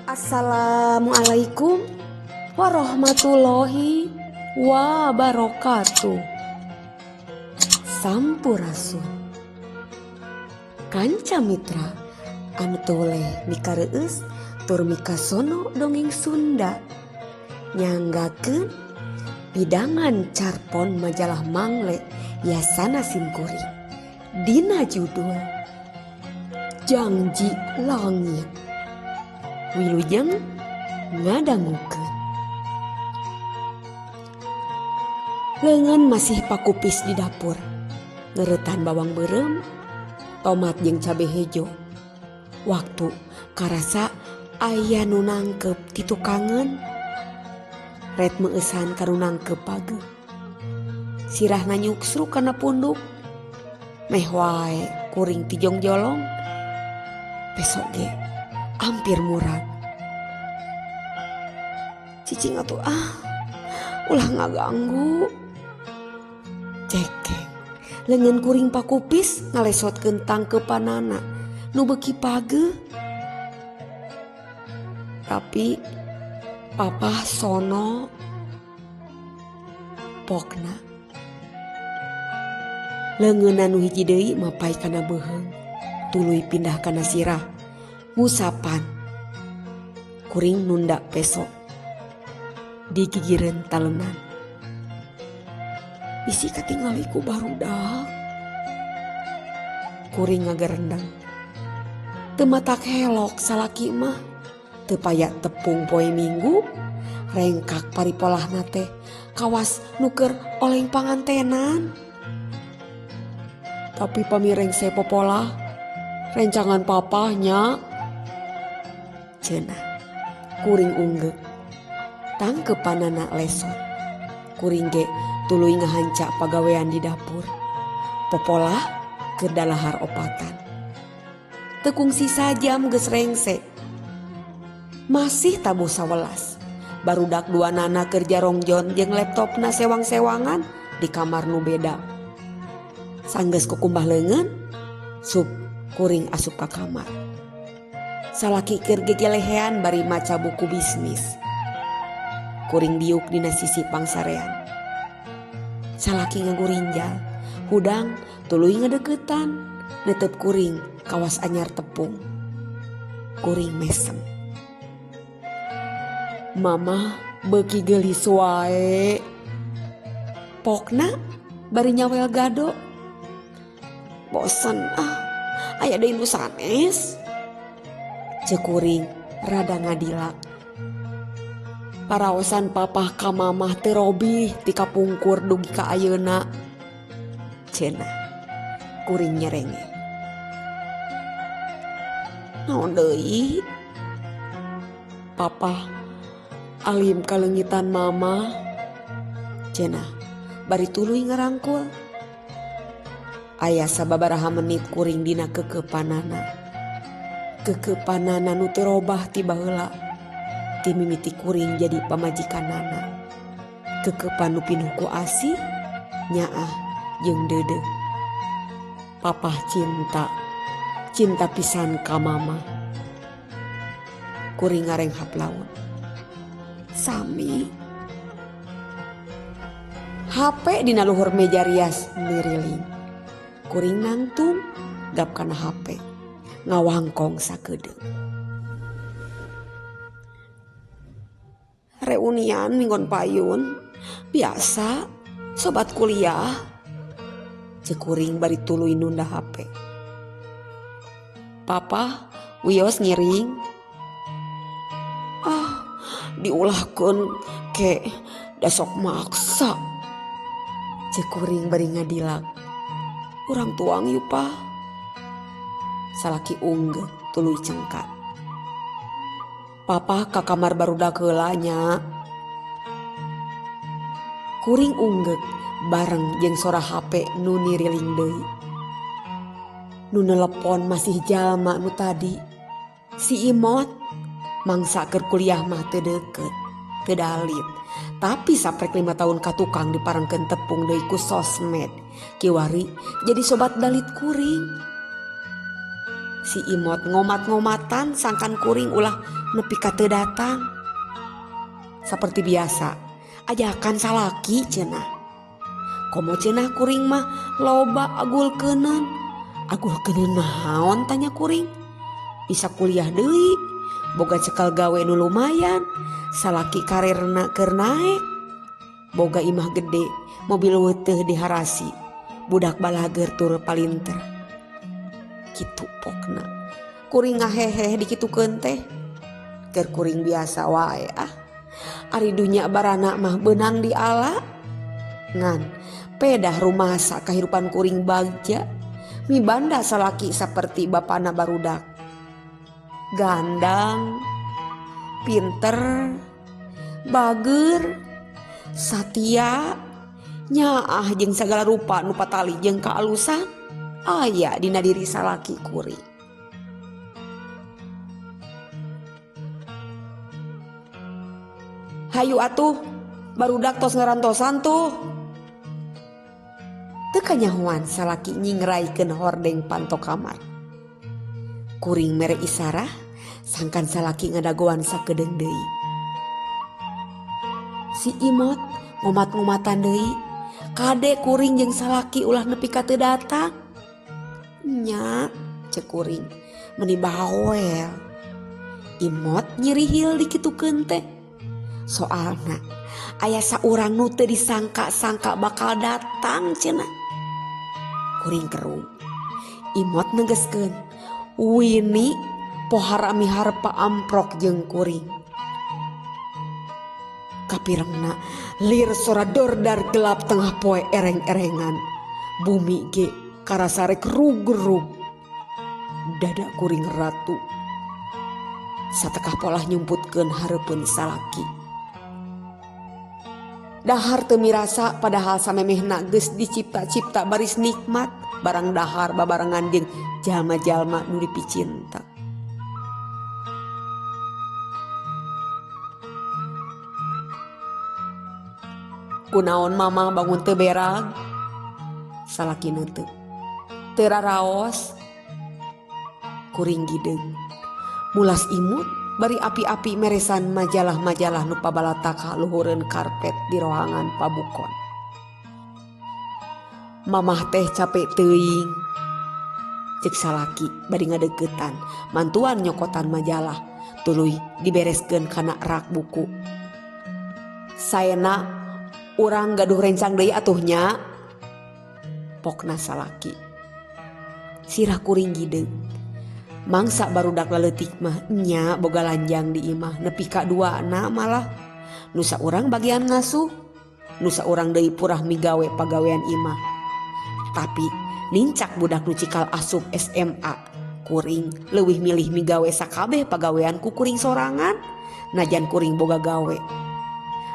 Assalamualaikum warahmatullahi wabarakatuh. Sampurasun. Kanca mitra anu toleh mikareueus tur mikasono dongeng Sunda. Nyanggakeun pidangan carpon majalah Mangle Yasana Simkuring. Dina judul Janji Langit. Wilujeng ngadangukeun. Leungeun masih pakupis di dapur. Ngeretan bawang beureum, tomat jeung cabe hejo. Waktu karasa aya nu nangkep ti tukangeun. Ret meueusan ka nu nangkep pageuh. Sirahna nyuksruk kana punduk. Meh wae kuring ti jongjolong. Besok ge hampir murag. Cicing atuh ah, ulah ngaganggu. Cekeng, leungeun kuring pakupis ngalesotkeun tangkeupanana nu beuki pageuh. Tapi papah sono pokna. Leungeunna nu hiji deui mapay kana beuheung, tuluy pindah kana sirah. Ngusapan kuring nunda peso digigireun talenan. Bisi katingali ku barudak. Kuring ngagerendeng. Teu matak helok salaki mah. Teu paya tepung poe Minggu, rengkak paripolahna teh kawas nu keur oleng pangantenan. Tapi pamireng popolah rencangan papahnya. Cenah kuring unggeuk. Tangkepanana lesot. Kuring ge tuluy ngahanca pagawean di dapur. Popolah keur dalahar opatan. Teu kungsi sajam geus rengse. Masih tabuh 11. Barudak dua nana keur jarongjon jeung laptopna sewang-sewangan di kamar nu beda. Sanggeus kukumbah leungeun, sup kuring asup ka kamar. Salaki keur gegelehean bari maca buku bisnis. Kuring diuk dina sisi pangsarean. Salaki ngagurinjal, hudang tuluy ngadeukeutan, netep kuring kawas anyar tepung. Kuring mesem. Mama beuki geulis wae. Pokna bari nyawel gado. Bosen ah, aya deui nu sanes. Ceuk kuring rada ngadilak. Paraosan papah ka mamah teu robih ti kapungkur dugi ka ayeuna. Cenah kuring nyerenge. Naon deui? Papah alim kaleungitan mama. Cenah bari tuluy ngarangkul. Aya sababaraha menit kuring dina kekeupanana. Kekeupanana nu teu robah ti baheula. Ti mimiti kuring jadi pamajikanana. Kekeupan nu pinuh ku asih, nyaah jeung deudeuh. Papah cinta, cinta pisan ka mama. Kuring ngarenghap laun. Sami. HP dina luhur meja rias niriling. Kuring nangtung gap kana HP. Ngawangkong sakedeung. Reunian minggon payun biasa sobat kuliah. Ceuk kuring bari tuluy nunda HP. Papa wios ngiring. Ah, diulahkeun ke dasok maksa. Ceuk kuring bari ngadilak. Urang tuang yuk pa. Salaki unggeuk tuluy cengkat. Papa ka kamar barudak heula nya. Kuring unggeuk bareng jeung sora HP nu niriling deui. Nu nelepon masih jalma nu tadi. Si Imot. Mangsa keur kuliah mah teu deukeut, teu dalit. Tapi saprek 5 tahun ka tukang diparengkeun tepung deui ku sosmed. Kiwari jadi sobat dalit kuring. Si Imot ngomat-ngomatan sangkan kuring ulah nepi ka teu datang. Seperti biasa, ajakan salaki cenah. Komo cenah kuring mah loba agul keuneun. Agul keuneun naon tanya kuring. Bisa kuliah deui, boga cekal gawe nu lumayan, salaki karirna keur naek. Boga imah gede, mobil weuteuh diharasi, budak balager tur palinter. Kitu pokna. Kuring ngaheheh dikitukeun teh. Keur kuring biasa wae ah. Ari dunya barana mah beunang di ala. Ngan pedah rumasa kahirupan kuring bagja. Mibanda salaki saperti bapana barudak. Gandang, pinter, bager, satia, nyaah jeung sagala rupa nu patali jeung kaalusan aya dina diri salaki kuring. Hayu atuh, barudak tos ngarantosan tuh. Teu kanyahoan salaki nyingraikeun hordeng panto kamar. Kuring mere isarah sangkan salaki ngadagoan sakedeung deui. Si Imot ngomat-ngomatan deui, kade kuring jeung salaki ulah nepi ka teu datang. Nya, cek kuring, meuni bawel. Imot nyirihil dikitukeun teh. Soalna aya saurang nu teu disangka-sangka bakal datang cenah. Kuring kerung. Imot negeskeun, Wini pohara miharpa amprok jeung kuring. Kapirengna lir sora dordar gelap tengah poe ereng-erengan. Bumi ge karasa rek rug-rug. Dada kuring ratu. Satekah polah nyumputkeun hareupeun salaki. Dahar teu mirasa padahal samemehna geus dicipta-cipta baris nikmat barang dahar babarengan jeung jalma-jalma nu dipicinta. Kunaon mama bangun teu berag? Salaki neuteuk. Teu raraos. Kuring gideung. Mulas imut bari api-api meresan majalah-majalah nu pabalataka luhureun karpet di rohangan pabukon. Mamah teh capek teuing. Cek salaki bari ngadeuketan mantuan nyokotan majalah tuluy dibereskeun kana rak buku. Saena urang gaduh rencang deui atuh nya. Pokna salaki. Sirah kuring gideung. Mangsa barudak leutik mah nya boga lanjang di imah nepi ka duana malah. Nu saurang bagian ngasuh, nu saurang deui purah migawe pagawean imah. Tapi nincak budak nu cikal asup SMA, kuring leuwih milih migawe sakabeh pagawean ku kuring sorangan, najan kuring boga gawe.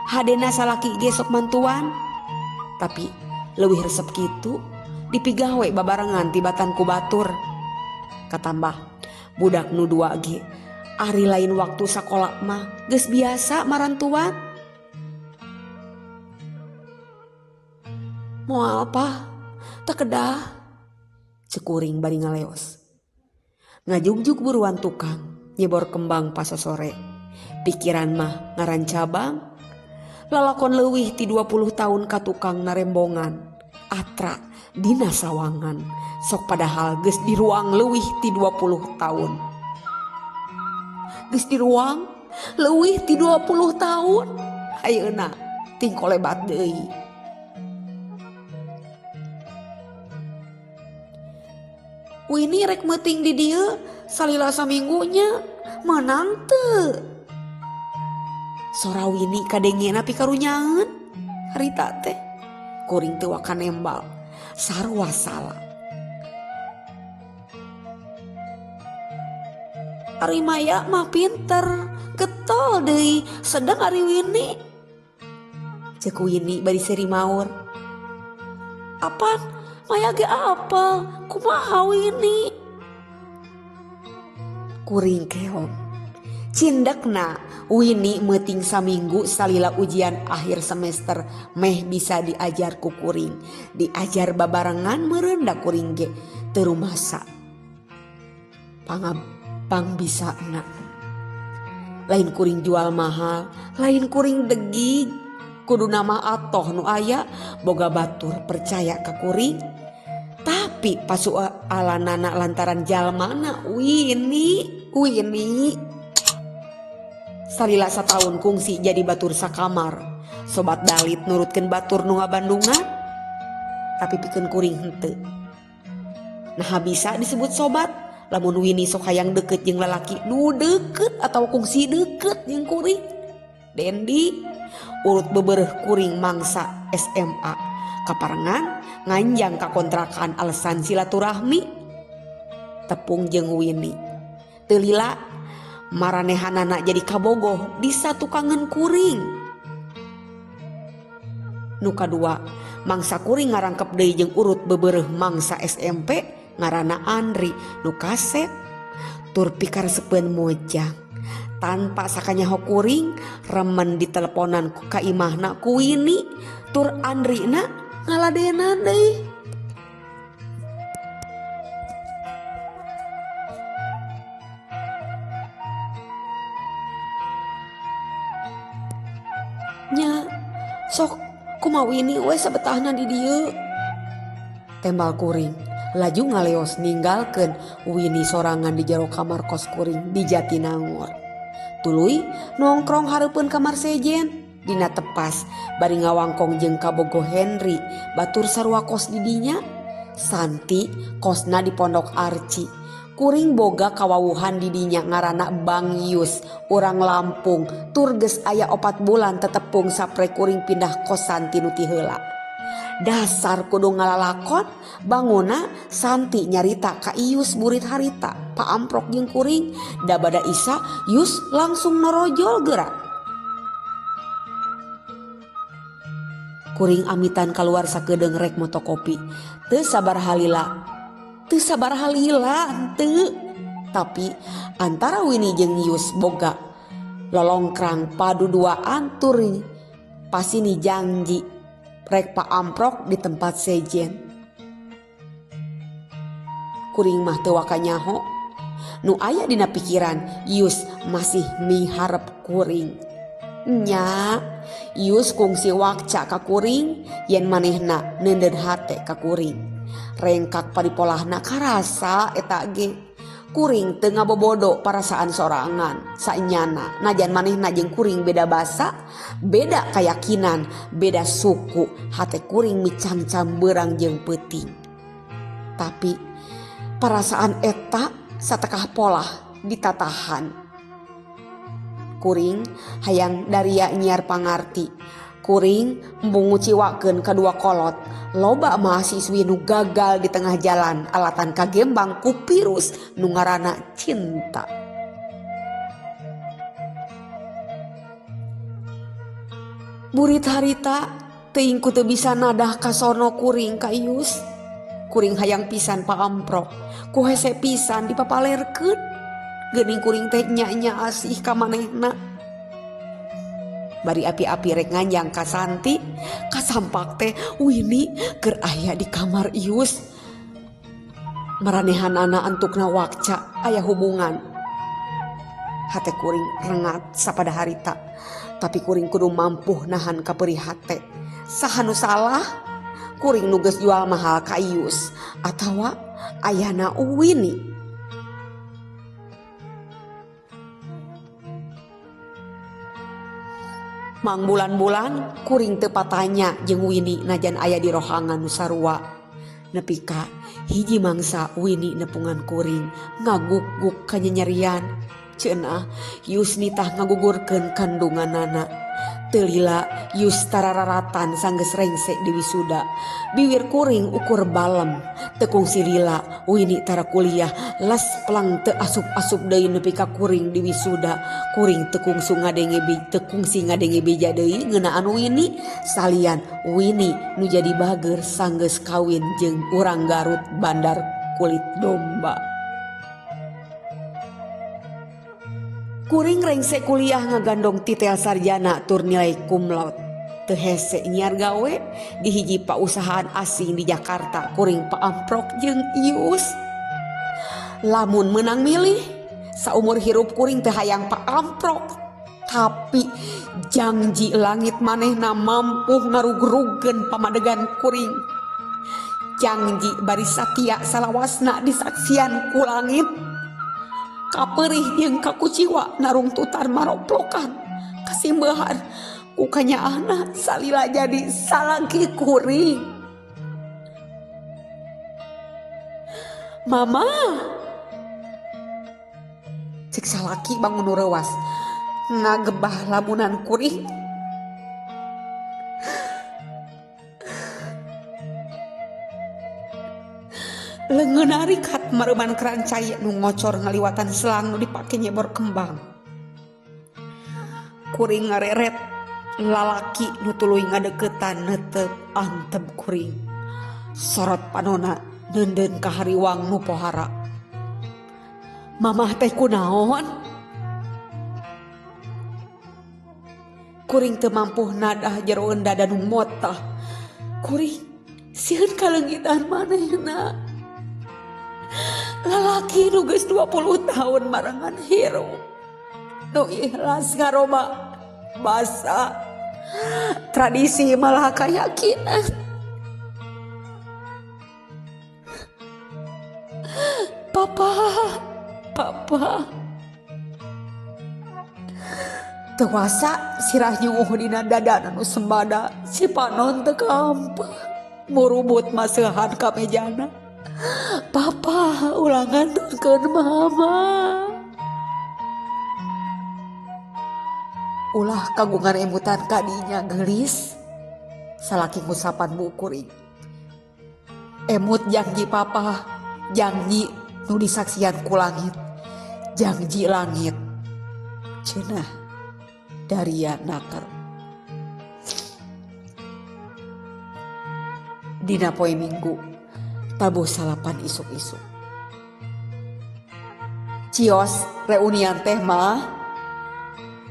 Hadena salaki ge sok mantuan, tapi leuwih resep kitu dipigawe babarengan tibatan ku batur. Katambah budak nu 2 ge ari lain waktu sakola mah geus biasa marantuan. Moal apa teu kedah, cek kuring bari ngaleos. Ngajugjug buruan tukang nyebor kembang pasosore. Pikiran mah ngaran cabang. Lalakon leuwih ti 20 tahun ka tukang narembongan. Atra dina sawangan. Sok padahal geus di ruang leuwih ti 20 tahun. Geus di ruang leuwih ti 20 tahun. Ayeuna tingkolebat deui. Wini rek meuting di dieu salila saminggunya menang teu. Sora Wini kadengena pikarunyaeun harita teh. Kuring teu waka nembal sarua salah. Ari Maya mah pinter, getol deui, sedang ari Wini. Cek Wini bari seuri maur. Apan Maya ge apal, kumaha Wini? Kuring keong. Cindekna Winnie meuting saminggu salila ujian akhir semester meh bisa diajar ku kuring. Diajar babarengan meureun da kuring ge teu rumasa. Pang bisana. Lain kuring jual mahal, lain kuring degig. Kudu nama atoh nu aya boga batur percaya ka kuring. Tapi pasualanana lantaran jalmana Winnie, Winnie. Salila sataun kungsi jadi batur sakamar. Sobat dalit nurutkeun batur nu ngabandungan. Tapi pikeun kuring henteu. Nah bisa disebut sobat lamun Winnie sok hayang deket jeung lalaki nu deket atau kungsi deket jeung kuring. Dendi urut bebereuh kuring mangsa SMA. Kaparengan nganjang ka kontrakan alasan silaturahmi. Tepung jeung Winnie. Teu lila maranehanana jadi kabogoh di satu kangen kuring. Nu kadua, mangsa kuring ngarangkep deui jeung urut bebereuh mangsa SMP ngaranna Andri nu kasep tur pikaresepeun mojang. Tanpa sakanyaho kuring remen diteleponan ku ka imahna ku Winnie tur Andrina ngaladenan deui. Nya sok kumaha Winnie we sabetahna di dieu. Tembal kuring laju ngaleos ninggalkeun Winnie sorangan di jero kamar kos kuring di Jatinangor. Tuluy nongkrong hareupeun kamar sejen dina tepas bari ngawangkong jeung kabogoh Henry batur sarua kos di dinya. Santi kosna di Pondok Arci. Kuring boga kawawuhan di dinya ngaranna Bang Yus urang Lampung tur geus aya 4 bulan tetepung sapre kuring pindah kos Santi nu ti heula. Dasar kudu ngalalakon banguna Santi nyarita ka Ius burit harita paamprok jeung kuring da bada Isa Yus langsung norojol geura. Kuring amitan kaluar sakedeung rek motokopi. Teu sabar halila. Teu sabar halila henteu. Tapi antara Winnie jeung Yus boga lolongkrang padu duaan tur pasini janji rek paamprok di tempat sejen. Kuring mah teu waka nyaho. Nu aya dina pikiran Yus masih miharep kuring. Nya Yus kungsi wakca ka kuring yen manehna neundeun hate ka kuring. Rengkak paripolahna karasa eta ge. Kuring teu ngabobodo parasaan sorangan sanyana najan manehna jeung kuring beda basa, beda keyakinan, beda suku, hate kuring micangcam beurang jeung peuting. Tapi perasaan eta satekah polah ditatahan. Kuring hayang daria nyiar pangarti. Kuring embung nguciwakeun kadua kolot. Loba mahasiswi nu gagal di tengah jalan alatan kagembang ku virus nu ngaranna cinta. Burit harita teuing ku teu bisa nadah kasono kuring ka Ius. Kuring hayang pisan paamprok, ku hese pisan dipapalerkeun. Geuning kuring teh nya-nya asih ka manehna. Bari api-api rek nganjang ka Santi, kasampak teh Winnie keur aya di kamar Ius. Maranehanana antukna wakca aya hubungan. Hate kuring rengat sapada harita, tapi kuring kudu mampu nahan kaperih hate. Saha nu salah? Kuring nu geus jual mahal ka Ius atawa ayana Winnie. Mang bulan-bulan kuring teu patanya jeung Winnie najan aya di rohangan nu sarua. Nepi ka hiji mangsa Winnie nepungan kuring ngaguk-guk kanyanyerian. Cenah Yusni tah ngagugurkeun kandunganana. Teu lila Yus tarararatan sanggeus rengse di wisuda. Biwir kuring ukur balem. Teu kungsi lila Winnie tara kuliah les pelang teu asup-asup deui nepi ka kuring di wisuda. Kuring teu kungsu ngadenge teu kungsi ngadenge beja deui ngeunaan Winnie. Salian Winnie nu jadi bager sanggeus kawin jeung urang Garut bandar kulit domba. Kuring rengse kuliah ngagandong titel sarjana tur nilai cum laude. Teu hese nyiar gawe di hiji pausahaan asing di Jakarta kuring paamprok jeung Ius. Lamun menang milih saumur hirup kuring teu hayang paamprok. Tapi janji langit manehna mampu ngarugrugeun pamadegan kuring. Janji bari satia salawasna disaksian ku langit. Kaperih jeung kakuciwa narungtutan maroplokan kasimbehan ku kanyaahna salila jadi salaki kuring. Mama, cek salaki bangun nu reuwas ngagebah lamunan kuring. Leungeun arikat mareuman kerancai nu ngocor ngaliwatan selang nu dipake nyebor kembang. Kuring ngareret lalaki nu tuluy ngadeukeutan neuteup antep kuring. Sorot panona neundeun ka hariwang nu pohara. Mamah teh kunaon? Kuring teu mampuh nadah jeroeun dada nu motah. Kuring sieun kaleungitan manehna. Lalaki nu geus 20 tahun marengan hirup. Nu ikhlas ngaroba basa tradisi malah kayakinan. Papa, papa. Tewasa sirah nyuuh dina dada nu sembada si panon teu kampeh murubut maseuhan ka mejana. Papa ulah ngantunkeun mama. Ulah kagungan emutan kadinya geulis. Salaki ngusapan bu kuring. Emut janji papa, janji nu disaksian ku langit. Janji langit. Cenah daria naker. Dina poe Minggu tabuh salapan isuk-isuk. Cios reunian teh mah?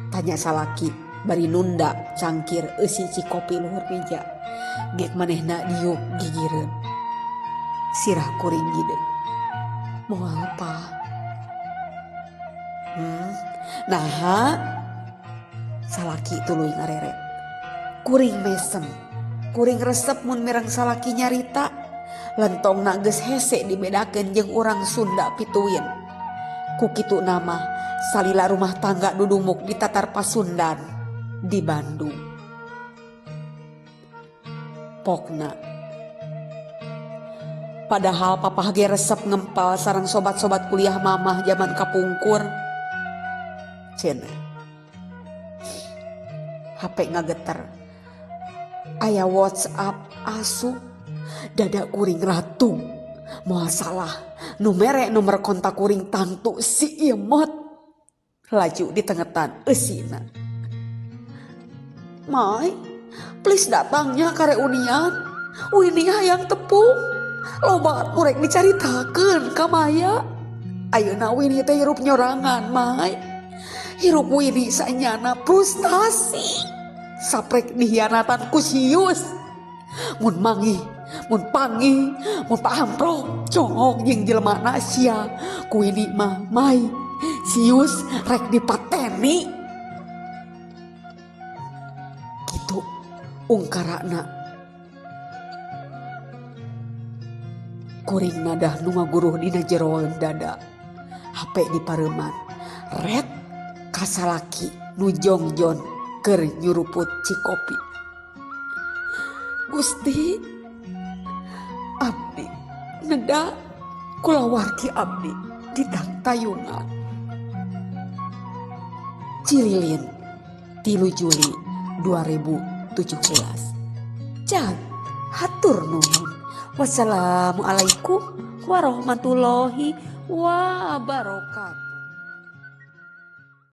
Tanya salaki bari nunda cangkir eusi cikopi luhur meja. Gek manehna diuk gigireun. Sirah kuring gide. Moal pa. Naha? Salaki tuluy ngareret. Kuring mesem. Kuring resep mun mireng salaki nyarita. Lentongna geus hese dibedakeun jeung urang Sunda pituin. Ku kitu nama salila rumah tangga dudumuk di Tatar Pasundan di Bandung. Pokna. Padahal papah ge resep ngempal sareng sobat-sobat kuliah mamah zaman kapungkur. Cenah. HP ngageter. Aya WhatsApp asup. Dada kuring ratu. Moal salah nu mere nomor kontak kuring tangtu si imot. Laju ditengetan eusina. Mai, please datangnya ka reunian. Winnie hayang tepung. Loba nu rek dicaritakeun ka Maya. Ayeuna Winnie teh hirup nyorangan, Mai. Hirup Winnie sanyana frustasi. Saprek dihianatan ku sius. Mun manggih, mun panggih, mun paamprok, congok jeung jelema sia. Ku Winnie mah Mai, sius rek dipateni. Kitu ungkarana. Kuring nadah nu ngaguruh dina jeroan dada. HP di pareuman. Ret kasalaki nu jongjon keur nyuruput cikopi. Gusti abdi neda kulawargi abdi ditangtayungan. Cililin 3 Juli 2017. Cag hatur nuhun. Wassalamualaikum warahmatullahi wabarakatuh.